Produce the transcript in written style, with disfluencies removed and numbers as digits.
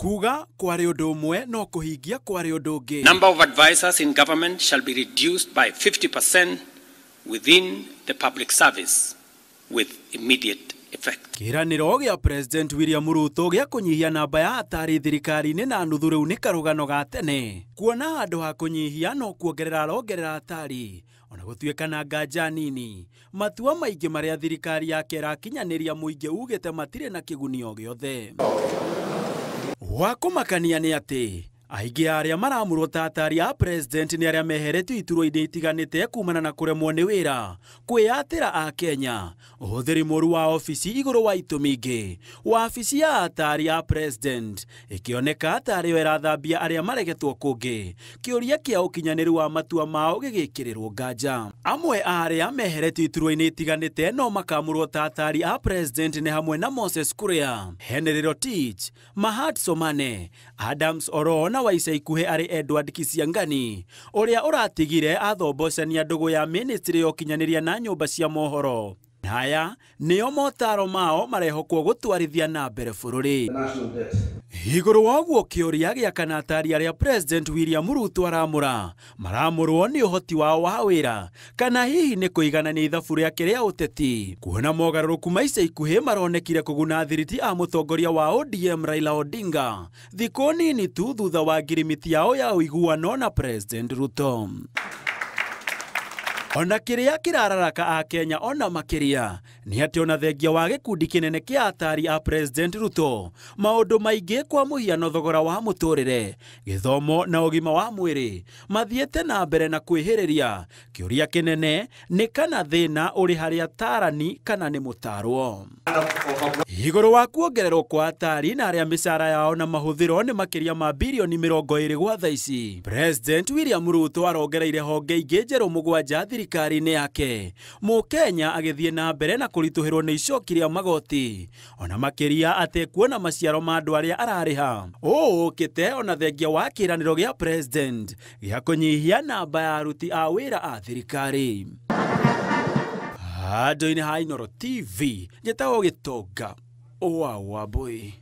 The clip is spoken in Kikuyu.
Kuga kwarĩ ũndũ ũmwe no kũhingia kwarĩ ũndũ ũngĩ. Number of advisors in government shall be reduced by 50% within the public service with immediate effect. Kĩranĩro gĩa President William Ruto gĩa kũnyihia namba ya atari thirikari-inĩ na nuthu rĩu nĩ karũgano ga tene. Kuona handũ ha kũnyihia no kuongerera arongerera atari. Ona gũtuĩka na nganja nini, matua maingĩ marĩa thirikari yake ĩrakinyanĩria mũingĩ ugĩte matirĩ na kĩguni o gĩothe. Wa kũmakania nĩ atĩ aingĩ a arĩa maramũrwo ta atari a president nĩ arĩa meheretio iturwa-inĩ itiganĩte kumana na kũremwo nĩ wĩra, kwĩyatĩra a Kenya, ũhũthĩri mũru wa obici igũrũ wa itũmi ingĩ. Wabici ya atari a president ĩkĩoneka ta arĩo ĩrathambia arĩa maregetwo kũngĩ, kĩũria kĩa ũkinyanĩru wa matua mao gĩgĩkĩrĩrwo nganja. Amwe a arĩa meheretio iturwa-inĩ itiganĩte no makamũrwo ta atari a president nĩ hamwe na Moses Kuria, Henry Rotich, Mahat Somane, Adams Oroo na wa ica ikuhĩ arĩ Edward Kisiangani ũrĩa ũratigire athombocania ndũgũ ya ministry ya ũkinyanĩria na nyũmba cia mohoro. Haya nĩo motaro mao marehokwo gũtwarithia na mbere bũrũri. Igũrũ wa ũguo kĩũria gĩa kana atari arĩa President William Ruto aramũra maramũrwo nĩ ũhoti wao wa wĩra kana hihi nĩ kũiganania ithabu rĩake rĩa ũteti. Kuona mogarũrũku ma ica ikuhĩ maronekire kũguna thiriti a mũtongoria wa ODM Raila Odinga thikũ nini tu thutha wa ngirimiti yao ya ũiguano na President Ruto. Ona kĩrĩa kĩrararaka a Kenya ona makĩria nĩ atĩ ona thengia wa gĩkundi kĩnene kĩa atari a President Ruto maũndũ maingĩ kwa mũhiano thogora wa mũtũrĩre, gĩthomo na ũgima wa mwĩrĩ mathiĩte na mbere na kwĩhĩrĩria. Kĩũria kĩnene nĩ kana thĩna ũrĩ harĩ atarani kana nĩ mũtarwo. Igũrũ wa kuongererwo kwa atari na arĩa mĩcara yao na mahũthĩro nĩ makĩria ma birioni 20 gwa thaa ici, President William Ruto arongereire honge ingĩ njerũ 7 thirikari-inĩ yake. Mũkenya agĩthiĩ na mbere na kũritũhĩrwo nĩ icoki rĩa magoti ona makĩria atekuona maciaro ma andũ arĩa ararĩha. Ũũ ũkĩte ona thengia wa kĩranĩro gĩa President gĩa kũnyihia namba ya aruti a wĩra a thirikari. Handũ-inĩ ha Inooro TV njĩtagwo Gĩtonga wa Wambui.